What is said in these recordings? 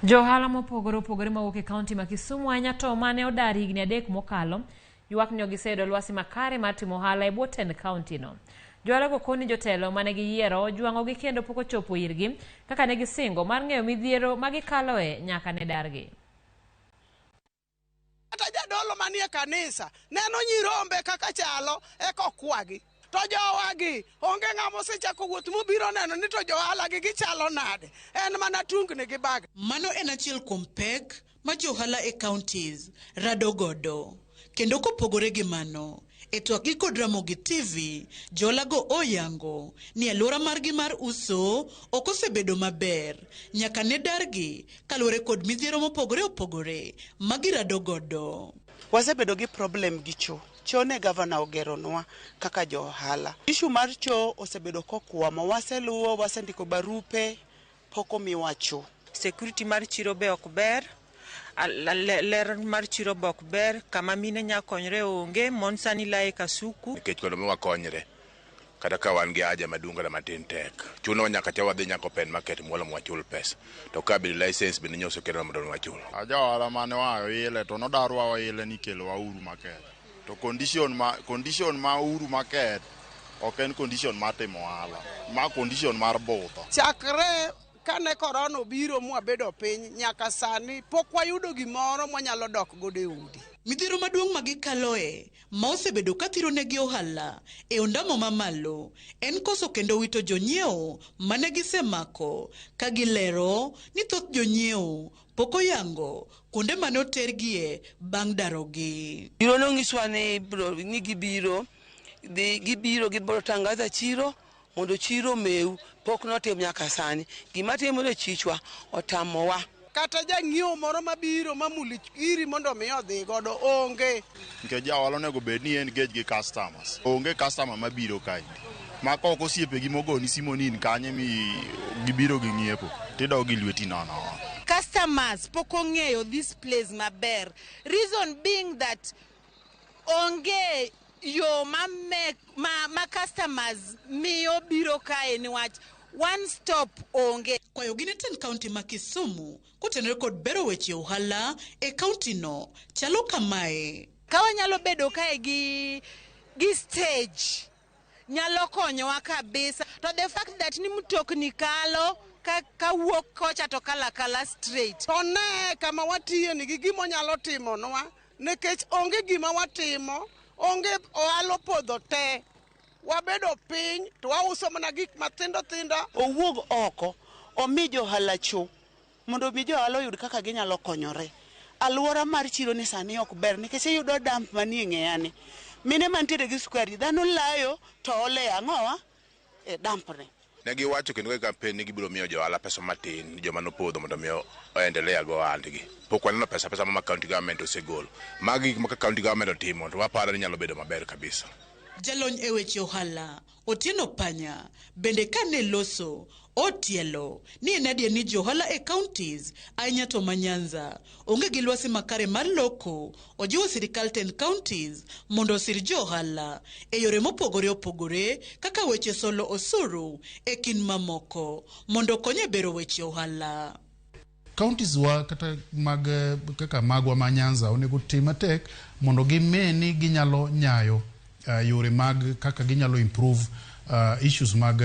Jo ohala mopogore opogore mawuok e kaunti ma Kisumu ahinya to mane odar higni 3 mokalo ywak ni ok giseyudo lwasi makare mar timo ohala e bwo tend kaunti no. Jo ohala go koni jotelo mane giyiero ojwang'ogi kendo pok ochopo irgi kaka ne gisingo mar ng'eyo midhiero ma gikaloe nyaka ne dargi. Kata jadolo manie kanisa neno nyirombe kaka chalo eka okwagi. To jowagi onge ng'ama osechako wuoth mobiro neno ni to johalagi gichalo nade. En mana tungni gi bag. Mano en achiel kuom pek ma johala e counties rado godo. Kendo kopogore gi mano, e twak gi kod Ramogi TV, johala go oyango ni alwora margi mar uso ok osebedo maber nyaka ne dargi kaluwore kod midhiero mopogore opogore ma girado godo. Wasebedo gi problem gi cho. Cho ne gavana ogeronwa kaka jo ohala. Issue mar cho osebedo kokwamo. Waseluwo, wasendiko barupe, pok omiwa cho. Security mar chiro be ok ber, ler mar chiro be ok ber, kama mine nya konyre onge, mon sani lae kasuku. Nikech mondo mi wakonyre, kata ka wan gi haja maduong' kata matin tek. Chunowa nyaka cha wadhi nyaka open market mwalo mwachul pesa. To ka bende license bende nyoso kelo mondo wachul. A johala mane oa Oile to nodarwa Oile ni kelowa Uhuru Market. To condition ma Uhuru Market ok en condition mar timo ohala. Ma condition mar budho. Chakre kane korona obiro mwabedo piny nyaka sani pok wayudo gimoro mwanyalo dok godo e udi. Midhiero maduong' ma gikaloe ma osebedo ka thironegi ohala e ondamo mamalo en koso kendo wito jonyiewo mane gisemako ka gilero ni thoth jonyiewo pok oyango kuonde mane otergie bang' darogi. Chiro nonyiswa ni bro, ni gibiro dhi gibiro gibiro tangaza chiro mondo chiro omew pok notim nyaka sani. Gima timore e chichwa otamowa. Kata jang'iewo moro mabiro mamuli iri mondo mi odhi godo onge. Nikech ja ohala onego bed ni engage gi customers. Onge customer mabiro kaendi. Ma kok osiepegi mogoni simu ni in kanye mi gibiro ging'iepo tidok gi lweti nono. Customers pok ong'eyo this place maber. Reason being that onge yo ma customers miyo biro kae niwach one stop onge. Kwayo gi ne tend kaunti ma Kisumu kotenore kod bero weche ohala e kaunti no chalo kamae. Ka wanyalo bedo kae gi stage nyalo konyowa kabisa. To the fact that ni mtokni kalo ka wuok kocha to kala kala straight. To ne kama watiye ni gi gima onyalo timonwa nikech onge gima watimo, onge ohala opodho te. Wabedo piny to wauso mana gik mathindo thindo. Owuog oko, omi johala cho mondo mi johala oyud kaka ginyalo konyore. Alwora mar chiro ni sani ok ber nikech iyudo dump manie ng'eya ni. Mine mantiere gi sukari dhano layo to ole ang'owa e dump ni. Ne giwacho kendo e campaign ni gibiro miyo johala pesa matin joma nopodho mondo mi oendelea go ohandgi. Pok waneno pesa ma county government osegolo. Magi gik ma ka county government otimo to waparo ni nyalo bedo maber kabisa. Jalony e weche ohala Otieno Panya bende kane loso otielo ni en adier ni johala e counties ahinya to ma Nyanza onge gi lwasi makare mar loko. Ojiwo sirikal tend counties mondo osir johala e yore mopogore opogore kaka weche solo osuru e kind mamoko mondo okony e bero weche ohala. Counties wa kata mag kaka magwa ma Nyanza onego tim matek mondo gime ni ginyalo nyayo yore mag kaka ginyalo improve issues mag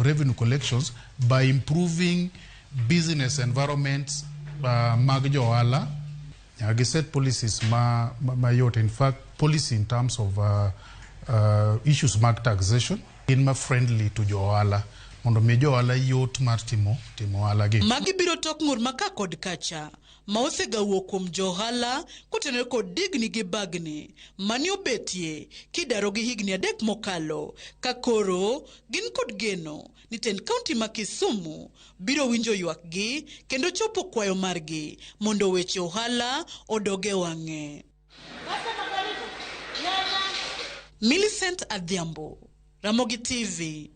revenue collections by improving business environments mag jo ohala. Nyaka giset policies ma mayot. In fact, policy in terms of issues mag taxation gin ma friendly to jo ohala mondo mi jo ohala yot mar timo ohala gi. Magi biro tok ng'ur ma ka kod kacha ma osegawuok kuom johala kotenore kod digni gi bagni mane obetie kidaro gi higni 3 mokalo ka koro gin kod geno ni tend kaunti ma Kisumu biro winjo ywakgi kendo chopo kwayo margi mondo weche ohala odog e wang'e. Millicent Adhiambo, Ramogi TV.